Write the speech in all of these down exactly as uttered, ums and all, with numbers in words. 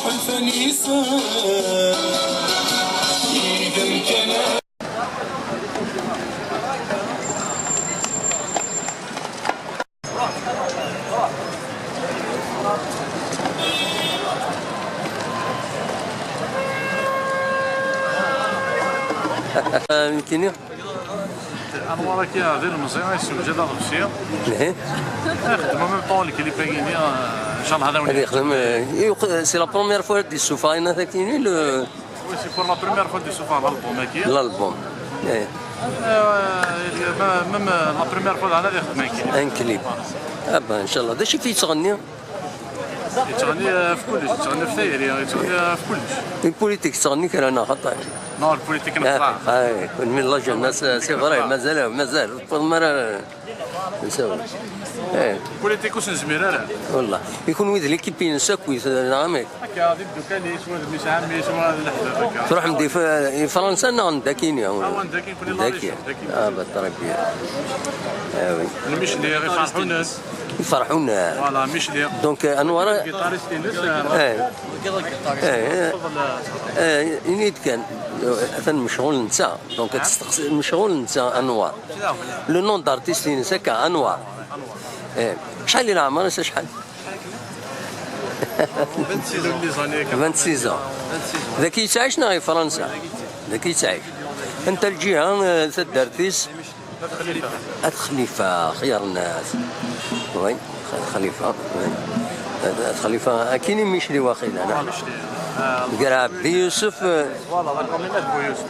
Ḥulfan yis-m, yid-m kan. Nekkini. Anwar-agi d ilemẓi, yessewjad aḍebsi. Ihi. Ixeddem en même temps le clip-agi-nni, euh, inchallah ad awen-, ad yexdem, euh, yuq-, c'est la première fois ad d-yessufeɣ ayen akk-nni, le... Oui, c'est pour la première fois ad d-yessufeɣ l'album-agi. L'album. Eh. Euh, même, même, euh, la première fois ad yexdem un clip. Un clip. Ah ben, inchallah. D acu i yettɣenni? Yettɣenni, euh, ɣef kullec, yettɣenni ɣef tayri, yettɣenni, euh, ɣef kullec. Di politique yettɣenni kra neɣ xaṭi? Non, la politique, ah, neɣ xaṭi. Ah, oui, kunwi la jeunesse, c'est vrai, mazal, mazal, ur tewwiḍem ara. Nsawa. Eh. Politique ur s-nezmir ara. Wallah. I kunwi d l'équipe-ines akk, neɣ amek? Akka, d imeddukal-is, wa d mmi-s n ɛemmi-s, wa d leḥbab, akka. Tṛuḥem di F-, i Fransa neɣ n dakini? Ah, wa n dakini, kunwi la région, dakini. Ah, bah, très bien. Ah, oui. Lmicli, iferḥunen. Iferḥunen. Voilà, Micli. Donc, euh, Anwar. Guitariste-ines, euh, eh. Eh, eh, eh, ini-d kan, atan mecɣul netta. Donc, ad testeqsi, mecɣul netta, Anwar. Le nom d'artiste-ines akka, Anwar. Eh, acḥal i leɛmer-is, acḥal? Vingt-six ans. Dagi yettɛic neɣ i Fransa? Dagi yettɛic. Anta lǧiha, eh, taddart-is? At Xlifa, xyar nnas. Oui, At Xlifa, oui. At Xlifa, akkin i Micli waqila, neɣ? Gar Ɛebdi Yusef, eh, voilà, la commune de Bouyous.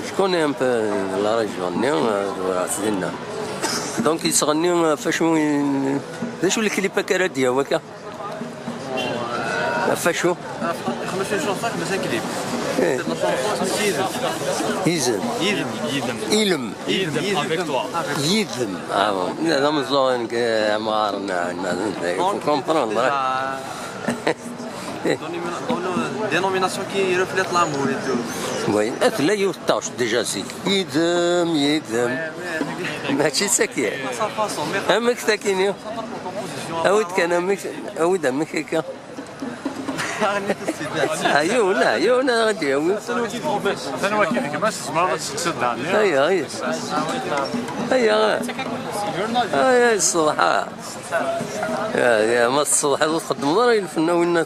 Je connais un peu la région-nni, euh, tura, dinna. Donc, yettɣenni, euh, ɣef wacu i, d acu leklip akka ara d-yawi akka? Ɣef wacu? Ixdem acu neṣṣaḥ, mais un clip. Eh. Yid-m. Yid-m. Yid-m. Ilem. Yid-m. Avec toi. Yid-m. Ah bon. D ameẓẓuɣ nekk, eh, amɣar, na, na, na, il faut comprendre, hein. Dénomina-, déno-, dénomination qui reflète l'amour et tout. Oui, tella yiwet n taɣect déjà zik. Yid-m, yid-m. Ouais, ouais. Mačči d tagi. Sa façon, mais amek tagi-nni? Awi-d kan amek, awi-d amek akka. Ayu, la, ayu, la, ɣad yawi. Atan waki d gma-s, tzemreḍ ad testeqsiḍ daɣen. Aya, aya. Aya. Aya, ṣṣeḍḥa. Ya, ya, ma tṣeḍḥiḍ ur txeddmeḍ ara ilfen-a winna.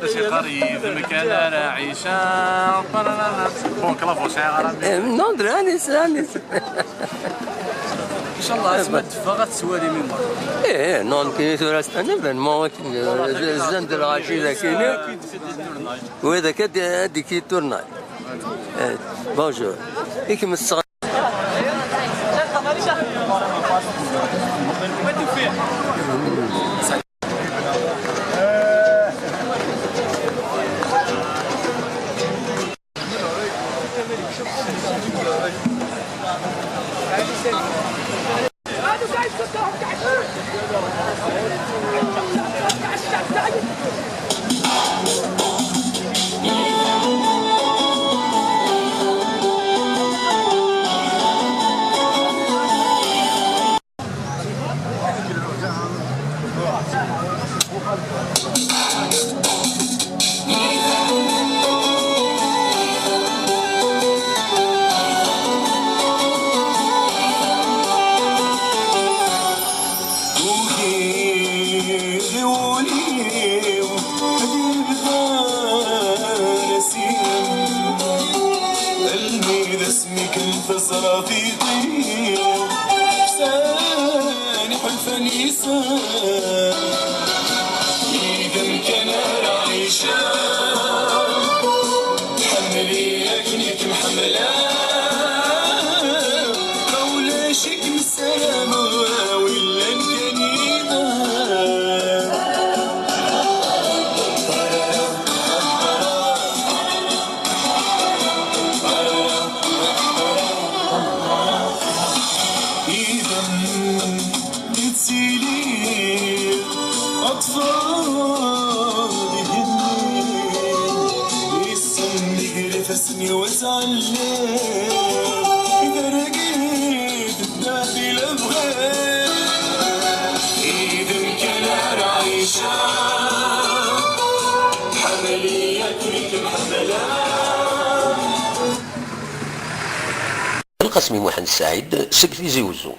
As iqqar yid-m kan ara ɛiceɣ. Bon, klafu sɛiɣ ara. Eh, non, d lɛali-s, lɛali-s. Inchallah, asma d-teffeɣ ad tettwalim i merra. Eh, eh, non, kini tura c'est un événement, akken, eh, zzan-d lɣaci d akini. Wid akka ad d-, ad d-ikki turnay. Eh, bonjour. I kemm tesseɣ- Ugiɣ i wul-iw ad yebdu asin, almi d asmi kan teẓra tiṭ-iw, sani ḥulfan yis-m. Yid-m kan ara ɛiceɣ, ḥemmel-iyi akken i kem-ḥemmleɣ. Ma ulac i kem-ssarameɣ, a wi llan kan yid-m. Yid-m i ttiliɣ, aṭṭfeɣ igenni, isem iger ifassen-iw ad ttɛelliɣ, i targit tedda di lebɣi. Yid-m kan ara ɛiceɣ, ḥemmel-iyi Qasmi Muḥend Saɛid seg Tizi Wezzu.